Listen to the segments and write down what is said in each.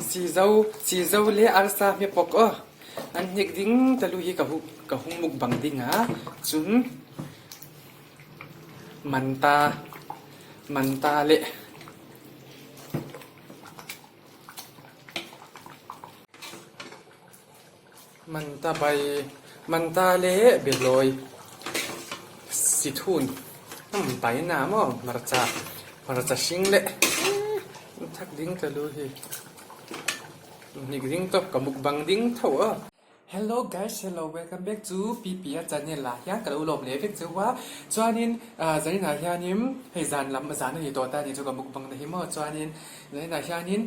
Sizo sizo leh arsa hme pawk aw an hnek ding ta lu hi ka hu ka hung mukbang ding a chun manta manta leh Manta bai manta leh behlawi sithun bai na maw hmarcha hmarcha hring leh thak ding ta lu hi hnik ding tawp ka mukbang ding tho aw. Hello guys hello welcome back to P_P a channel ah hian ka lo lawm leh vek cheu a chuanin ah zaninah hianin hei zan lam zan a ni tawh ta a ni chu ka mukbang na hi maw chuanin zaninah hianin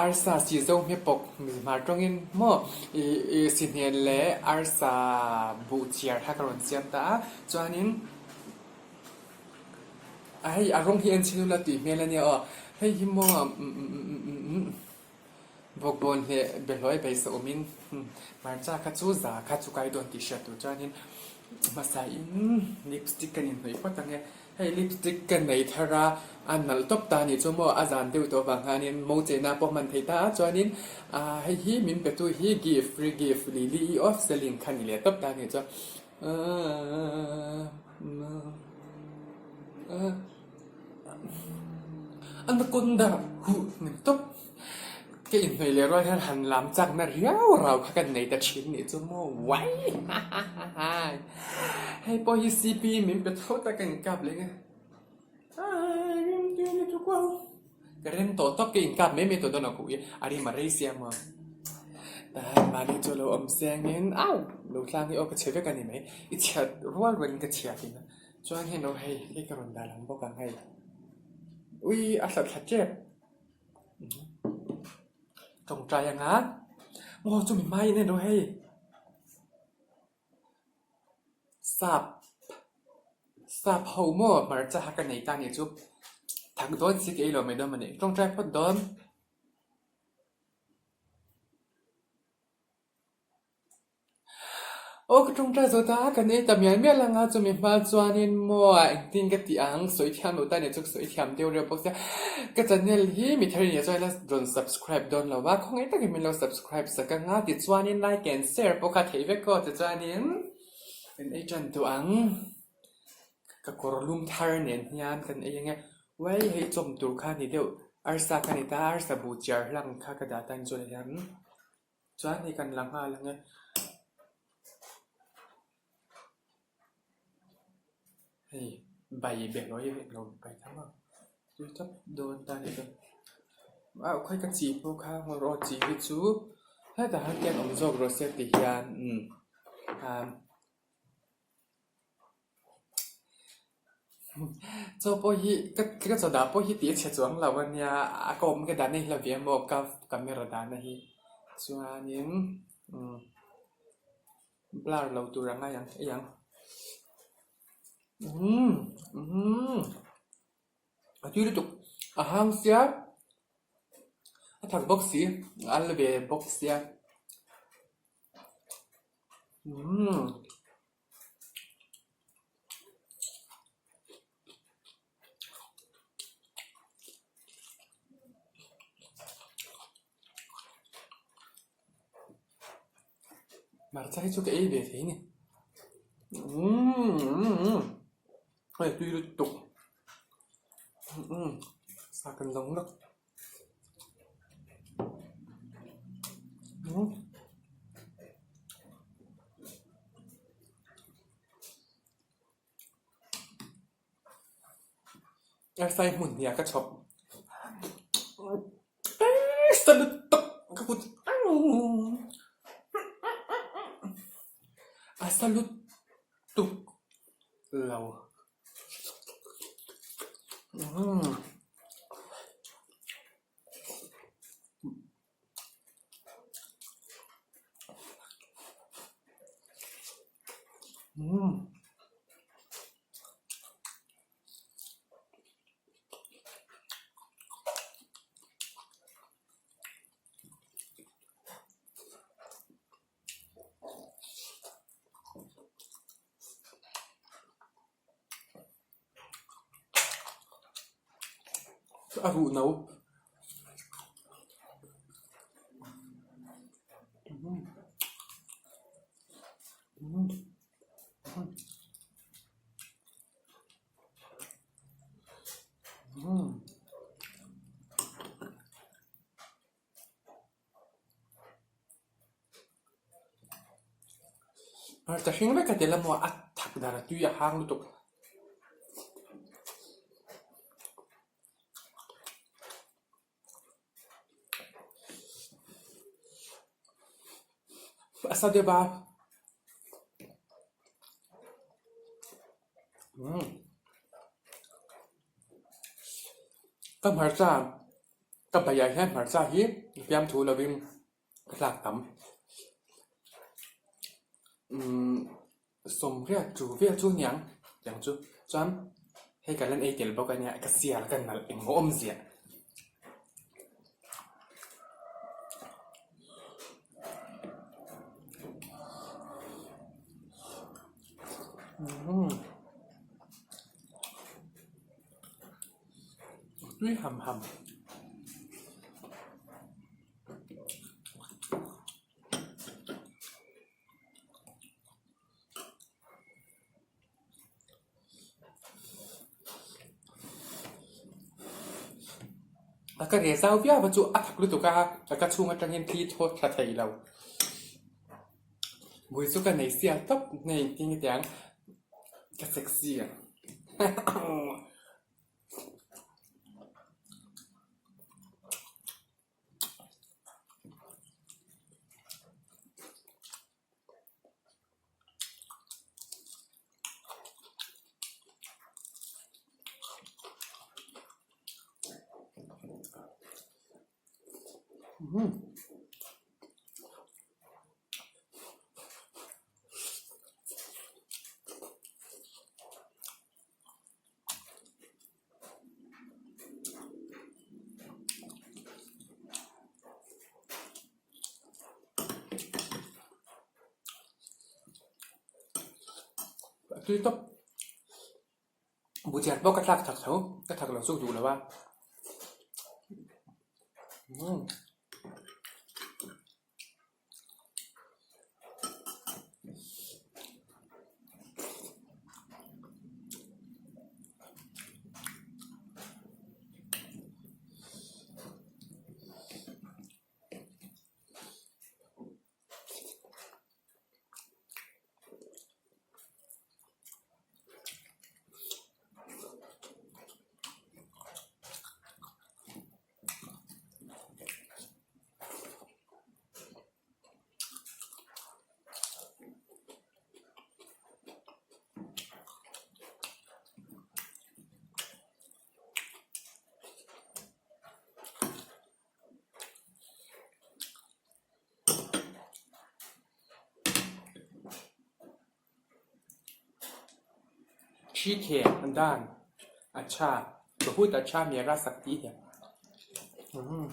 arsa sizo hmepawk hmar tawngin maw ih ih sihnian leh arsa buh chiar kha ka rawn siam ta a chuanin a hei a rawng hi en chhin ula tih hmel a nia aw hei hi maw umm Bawkbawn leh behlawi beisa awmin hmarcha kha chu za kha chu kai dawn tih hriat tur chuanin hmasain lipstick ka inhnawih phawt ang e. Hei lipstick ka nei thar a, a nalh tawp ta anih chu maw a zan deuh tawh avang hianin mo chena pawh hman thei ta a chuanin ah hei hi min pe tu hi gift free gift Lily i off selling kha ni leh tawp ta anih chu Anaconda huh ni tawp. Ka inhnawih leh rual hian han lam chakna riau rau kha ka nei ta thin nih chu maw wai Hei pawh hi CP min pe tho ta ka inkap leh nge Ka rem tawh tawp ka inkap mai mai tawh dawn a khuh hi a rim a rei sia maw Tahan mahni chu a lo awm sengin au lo tlang hi aw ka chhe vek a ni mai i chhiat rual rualin ka chhiat in a chuan hei no hei hei ka rawn dah lang bawk ang hei ui a hlat thla tep. Tawngtai anga maw chumi hmaiin a ni hei sap sap ho maw hmarcha ka nei ta nih chu thak dawn si ka ei lo mai dawn a ni tawngtai phawt dawn. Aw ka tawngtai zo ta a, kan ei ta mial mial ang a, chumi hma chuanin maw engtin ka tih ang sawi thiam lo ta nia chu ka sawi thiam deuh reuh bawk sia. Ka channel hi mi thar nia chuan ila rawn subscribe dawn lo va, khawngaih takin min lo subscribe sak ang a, tichuanin like and share pawh kha theih vek aw, tichuanin kan ei tan duh ang, ka kawr lum thar nen hian kan ei ang e, uai hei chawm tur kha ni deuh arsa kha ni ta, arsa buh chiar hlang kha ka dah tan chuan hian. Chuan hei kan la nghal ang e. Hei bai behlawi a lo bai tham a tui tawp dawn ta ni chuan ah khawi ka chi pawh kha ngawi rawh aw chi hi chu hetah hian khian awm zawk rawh se ti hian umm ah. Chaw pawh hi ka ka chaw dah pawh hi tih a chhe chuang lo a nia a ka awm ka dahna hi hla ve a maw ka camera dahna hi chuanin umm blur lo tur a ngai ang ei ang umm umm a tui lutuk a hang sia a thak bawk si a al ve bawk sia umm. Hmarcha hi chu ka ei ve thei a ni umm hei tui lutuk umm sa kan lo lawk. Airfryer hmun hniah ka chhawp ka kut a sa lutuk lo. A ruh no. Hmarcha hring vek a tel a maw a thak dan a tui a hang lutuk. A sa deuh a umm ka hmarcha ka baiah hian hmarcha hi fiamthu lovin ka tlak tam umm sawmriat chu vel chu aniang tiang chu chuan hei ka lan ei tel bawk ania ka sial ka nalh engmaw awmzia. Tui ham ham. A ka reh zau viau a chu a thak lutuk a, a ka chhung atangin thli thaw tha thei lo. Bui chu ka nei sial tawp hei engtin nge tiang ka sexy ang. Tui tawp buhchiar pawh ka thlak thak tho ka thak lo chu duh lo a umm. ठीक है डन अच्छा बहुत अच्छा मेरा शक्ति है हम्म।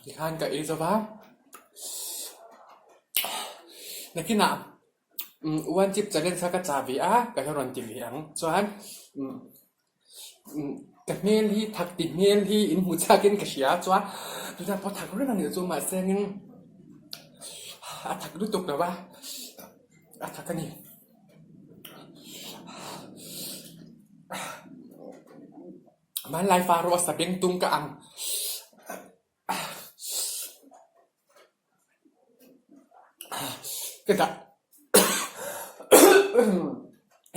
Tikhan ka ei zo va. Nakinah one chip challenge kha ka cha ve a, ka la rawn ti ve ang. Chuan. Ka hmel hi thak ti hmel hi in hmu chhiakin ka hria chuan tunah pawh thak reng a nih chu mahse eng a thak lutuk lo va a thak a ni. Hmanlai fa rawh sabengtung ka ang. Ka dah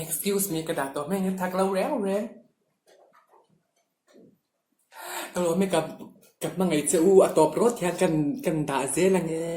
Excuse me ka dah tawh hmel hi thak lo reng reng. Ka lawm e ka ka hmangaih che u a tawp rawt hian kan kan dah zel ange.